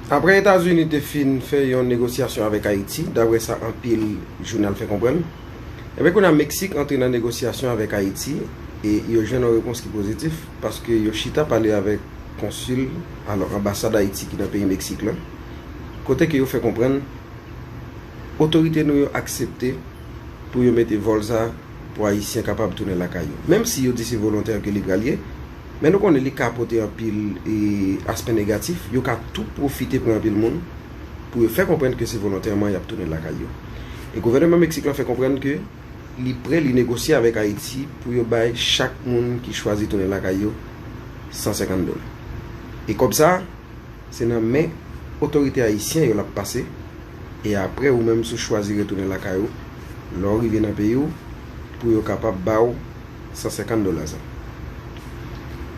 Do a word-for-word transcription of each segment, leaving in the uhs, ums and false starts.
Apre Etazini te fin fè yon negosyasyon avèk Ayiti, daprè sa anpil jounal fè konprann, ebyen kounye a Meksik antre nan negosyasyon avèk Ayiti e yo jwenn yon repons ki pozitif paske yo chita pale avèk konsil, alò anbasad Ayiti ki nan peyi Meksik lan, kote ke yo fè konprann otorite nou yo aksepte pou yo mete vòl sa pou Ayisyen kapab tounen lakay yo. Menm si yo di se volontè ke li pral ye, men nou konnen li ka pote anpil e, aspè negatif, yo ka tou pwofite pran anpil moun pou yo fè konprann ke se volontèman y ap tounen lakay yo. E gouvènman Meksik lan fè konprann ke li prè, li negosye avèk Ayiti pou yo bay chak moun ki chwazi tounen lakay yo san senkant dola. E kòb sa, se nan men otorite ayisyen yo l ap pase, e apre ou menm si w chwazi retounen lakay ou, lè w rive nan peyi w, pou yo kapab ba w san senkant dola sa.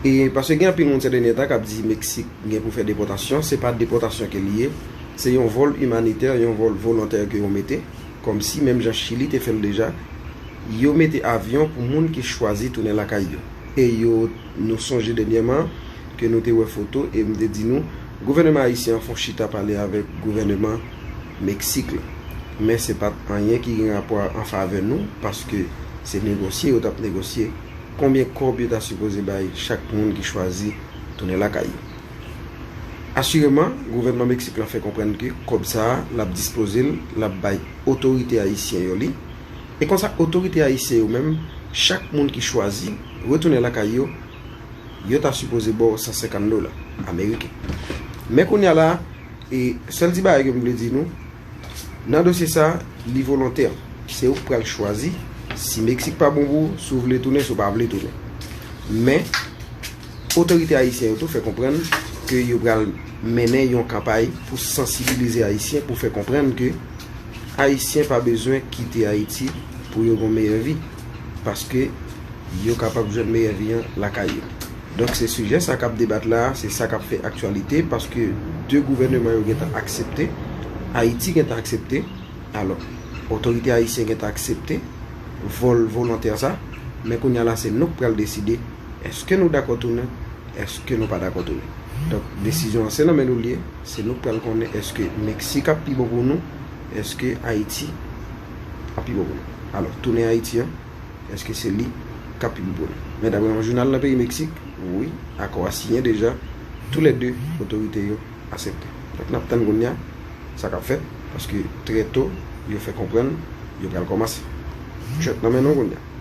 E paske gen anpil moun sè dènye tan k ap di Meksik gen pou fè depòtasyon, se pa depòtasyon ke li ye, se yon vòl imanitè, yon vòl volontè ke yo mete, kòmsi menm jan Chili te fè l deja, yo mete avyon pou moun ki chwazi tounen lakay yo. E yo, nou sonje dènyèman ke nou te wè foto e m te di nou, gouvènman ayisyen an fè yon chita pale avèk gouvènman Meksik la. Men se pa t anyen ki gen rapò an favè nou, paske se negosye yo t ap negosye konbyen kòb yo ta sipoze bay chak moun ki chwazi tounen lakay yo. Asireman, gouvènman Meksik lan fè konprann ke kòb sa a, l ap dispoze l, l ap bay otorite ayisyen yo li. E konsa, otorite ayisyen yo menm, chak moun ki chwazi retounen lakay yo, yo ta sipoze ba w san senkant dola ameriken. Men kounye a la, e sèl ti bagay ke m vle di nou, nan dosye sa, li volontè. Se ou k pral chwazi si Meksik pa bon pou ou, si w vle tounen, si w pa vle tounen. Men, otorite ayisyen yo tou fè konprann ke yo pral mennen yon kanpay pou sansibilize ayisyen, pou fè konprann ke ayisyen pa bezwen kite Ayiti pou yo gen yon meyè vi, paske yo kapab jwenn meyè vi an lakay yo. Donk se sijè sa k ap debat la, se sa k ap fè aktyalite, paske de gouvènman yo gentan aksepte, Ayiti gentan aksepte, alò, otorite ayisyen gentan aksepte vòl volontè sa, men kounye a la se nou k pral deside èske nou dakò tounen, èske nou pa dakò tounen. Donk desizyon an se nan men nou l ye, se nou k pral konnen èske Meksik ap pi bon pou nou, èske Ayiti ap pi bon pou nou. Alò, tounen Ayiti an, èske se li k ap pi bon pou nou? Men daprè yon jounal nan peyi Meksik, wi, akò a siyen deja, toulède otorite yo aksepte. Donk n ap tann kounye a sa k ap fèt, paske trè to yo fè konprann yo pral kòmanse. Tchwèt nan men nou kounye a.